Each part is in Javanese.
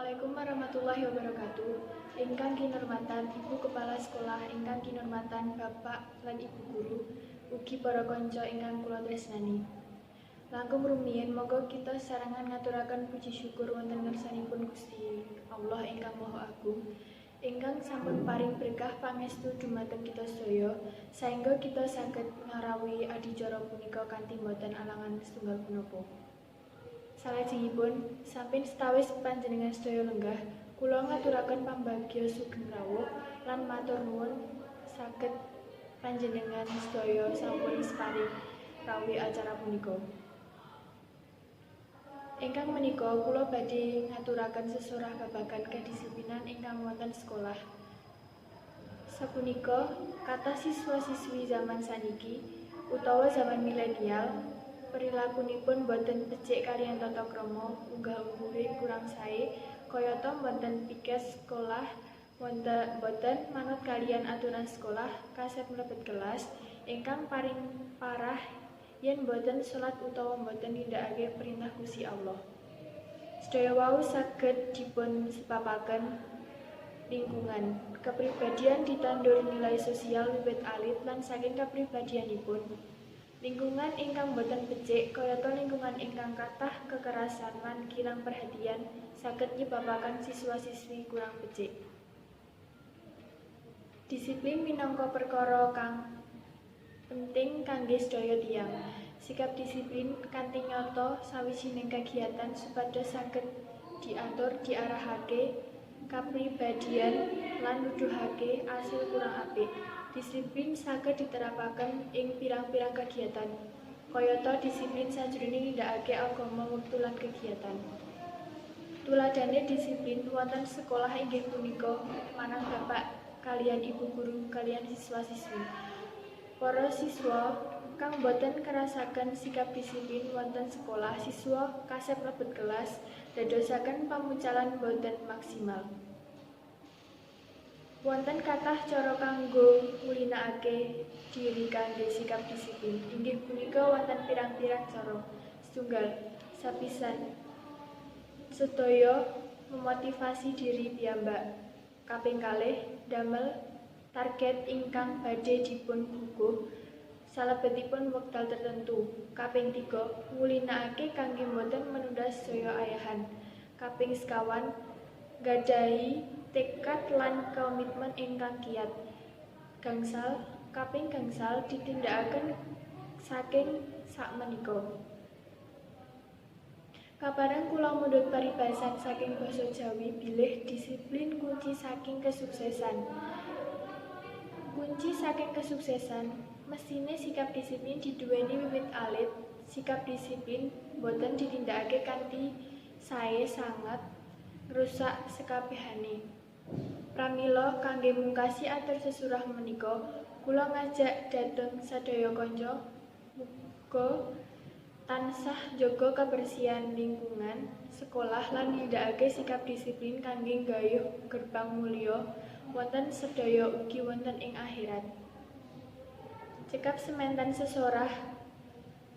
Assalamualaikum warahmatullahi wabarakatuh. Ingkang kinurmatan Ibu Kepala Sekolah, ingkang kinurmatan Bapak lan Ibu guru, ugi para kanca ingkang kula tresnani. Langkung rumiyin monggo kita sarengan ngaturaken puji syukur wonten ngarsanipun Gusti Allah ingkang Maha Agung, ingkang sampun paring berkah pangestu dumateng kita sedaya saengga kita saged ngarawuhi adicara punika kanthi boten alangan setunggal punapa. Salajengipun, sampun sawetawis panjenengan sedaya lenggah, kula ngaturaken pambagya sugeng rawuh lan matur nuwun saged panjenengan sedaya sampun separing rawuhi acara punika. Ingkang menika kula badhe ngaturaken sesorah babagan kedisiplinan ingkang wonten sekolah. Sapunika kathah siswa-siswi zaman saniki utawa zaman milenial perilakunipun boten becik kaliyan tata krama, unggah-ungguhe kurang sae, kayata boten piket sekolah, boten manut kaliyan aturan sekolah, kasep mlebet kelas, ingkang paling parah yen boten salat utawa boten nindakake perintah Gusti Allah. Sedaya wau saged dipun sebabaken lingkungan. Kepribadian ditandur nilai sosial wiwit alit lan saking kapribadianipun. Lingkungan ingkang boten becik kayata lingkungan ingkang kathah kekerasan lan kirang perhatian saged nyebabaken siswa-siswi kurang becik. Disiplin minangka perkara kang penting kangge sedaya tiyang. Sikap disiplin kanthi nyata sawijining kegiatan supados saged diatur, diarahake kapribadian lan nuduhake asil kurang apik. Disiplin saged diterapaken ing pirang-pirang kegiatan, kayata disiplin sajroning nindakake agama, wektu lan kegiatan. Tuladhane disiplin wonten sekolah inggih punika marang bapak kaliyan ibu guru kaliyan siswa-siswi. Para siswa kang boten kerasaken sikap disiplin wonten sekolah, siswa kasep mlebet kelas dadosaken pamucalan boten maksimal. Wonten kathah cara kanggo ngulinakake diri kangge sikap disiplin. Inggih punika wonten pirang-pirang cara. Setunggal, sapisan sedaya memotivasi diri piyambak. Kaping kalih, damel target ingkang badhe dipun guguh salebetipun wekdal tertentu. Kaping tiga, ngulinakake kangge boten menunda sedaya ayahan. Kaping sekawan, nggadahi tekad lan komitmen ingkang kiyat. Gangsal, kaping gangsal ditindakaken saking sakmenika. Kapareng kula mundhut paribasan saking basa Jawi bilih disiplin kunci saking kesuksesan. Kunci saking kesuksesan mesthine sikap disiplin diduweni wiwit alit. Sikap disiplin boten ditindakake kanthi sae sanget ngrusak sekabehane. Pramila kangge mungkasi atur sesorah menika, kula ngajak dhateng sadaya kanca muga tansah njaga kabersihan lingkungan sekolah lan nindakake sikap disiplin kangge nggayuh gerbang mulya wonten sedaya ugi wonten ing akhirat. Cekap semanten sesorah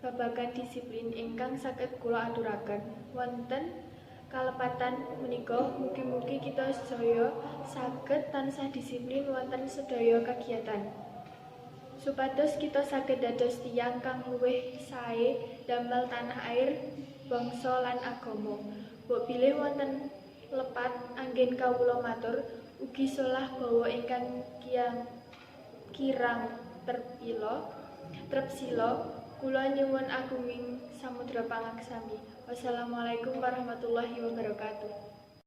babagan disiplin ingkang saged kula aturaken. Wonten kalepatan menika mugi-mugi kita sedaya saged tansah disiplin wonten sedaya kegiatan, supados kita saged dados tiyang kang luwih sae damel tanah air, bangsa lan agama. Mbok bilih wonten lepat anggen kawula matur ugi solah bawa ingkang kirang terpila trepsila, kula nyuwun agunging samudra pangaksami. Wassalamualaikum warahmatullahi wabarakatuh.